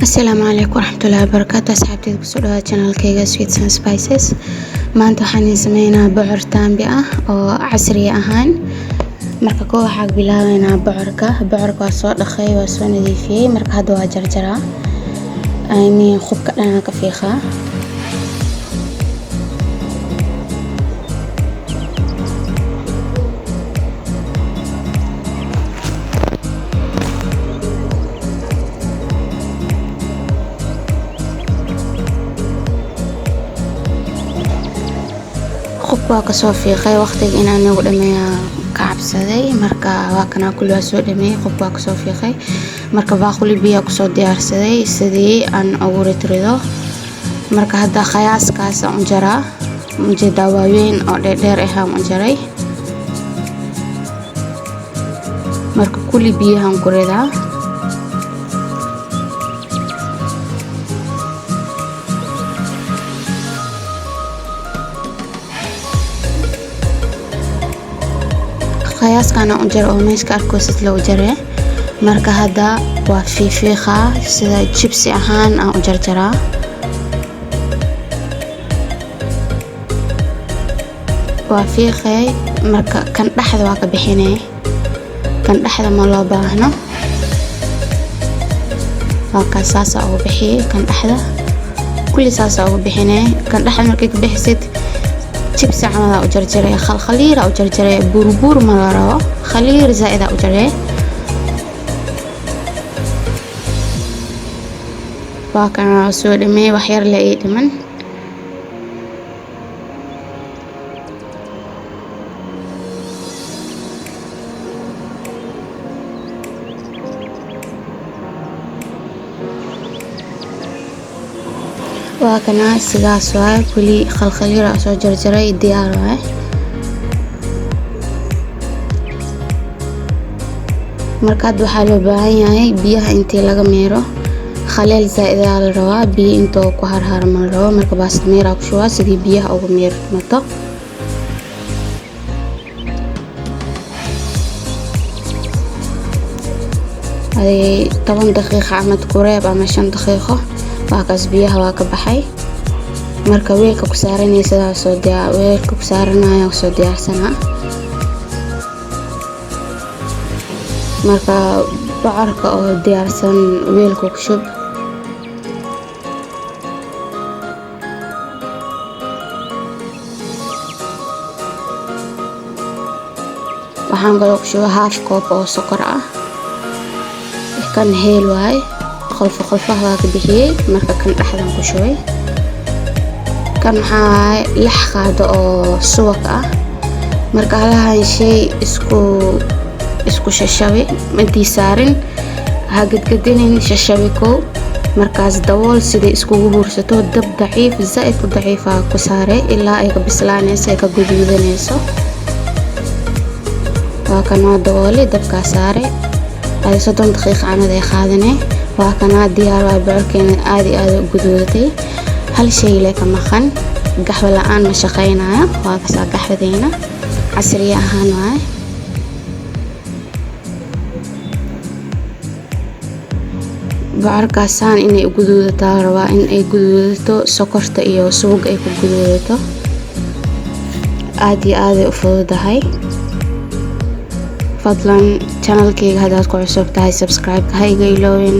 Asalaamu calaykum waraxmatullaahi wabarakaatu. Asxaabteyda, kusoo dhawaada channelkayga Sweets and Spices. Maanta waxaan idin sameynaa bocor taambi ah oo casri ahaan. Marka koo waxaa bilaabeynaa bocorka. Bocorka waa soo dhaqay, waa soo nadiifiyey. Marka hadda waa jarjaraa, I mean, qubka dhanaa ka fiiqaa. Qubka waa kasoo fiiqay. Waqtiga inaan nagu dhameeyaa ka cabsaday. Marka waa kanaa, kulli waa soo dhameeyey, qubka waa kasoo fiiqay. Marka baaquli biyaa kusoo diyaarsaday sidii aan ugu ridrido. Marka hadda khayaaskaas aan u jaraa, ujeedaa, waaweyn oo dheerdheer ah aan u jaray. Marka kulli biyahan ku ridaa. Khayaaskana u jara oo meeshka arkoosid loo jaree. Marka hadda waa fiifiiqaa, sida jibsi ahaan aan u jarjaraa. Waa fiiqay. Marka kan dhexda waa ka bixinay, kan dhexda ma loo baahno. Waa kaas, saasa ugu bixiyey kan dhexda. Kulli saasa ugu bixinay kan dhexda. Markay ka bixisid, jibsi camal u jarjaray, khalkhaliira u jarjaray. Buurbuur ma la rabo, khaliir zaa'id u jaray. Waa kana, soo dhameeyey, wax yar le ii dhiman. Waa kana, sidaas waaye. Kuli khalkhaliira soo jarjaray, diyaar waaye. Marka hadda waxaa loo baahan yahay biyaha intii laga meero. Khaleel zaa'id aa la rabaa, biyo intoo ku harharma la rabo. Marka baasta meeraa ku shubaa sidii biyaha uga meermato. Aday 10 daqiiqo camad ku reeb ama 5 daqiiqo. Waa kaas, biyaha waa ka baxay. Marka weelka ku saaranaysa soo diyaar, weelka ku saaranaya soo diyaarsanaa. Marka bocorka oo diyaarsan weelka ku shub. Waxaan kaloo ku shubaa half cup oo sokor ah. Kan heel waaye, qolfo qolfaha waa ka bixiyey. Marka kan dhexdan ku shubay. Kan waxaa waaye 6 qaado oo subag ah. Marka halahan shay isku shashabi, intii saarin ha gadgadinin, shashabi kow. Markaas dabool siday iskugu huursato. Dab daciif, zaa'id u daciifa ku saare ilaa ay ka bislaanayso, ay ka guduudanayso. Waa kanaa, dabooli, dabkaa saare. Ay 30 daqiiqa camad ay qaadane. Waa kanaa, diyaar waa. Bocorkeena aad iyo aad u guduudatay. Hal shay le ka maqan, gaxwo la-aan ma shaqeynayo. Waa kasaa, gaxwadeena casriye ahaan waaye. Bocorkaasaan inay guduudataa la rabaa, in ay guduudato, sokorta iyo subaga ay ku guduudato. Aad iyo aaday u fududahay. Fadlan channelkayga haddaad ku cusub tahay, subscribe-ka ha iga iloowin.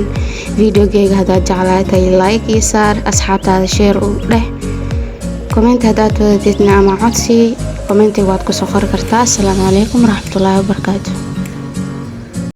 Videogayga haddaad jeclaatay, like iyo saar, asxaabtaada share u dheh. Comment haddaad wadatidna ama codsi, commentiga waad kusoo qori kartaa. Asalaamu calaykum waraxmatullaahi wabarakaatu.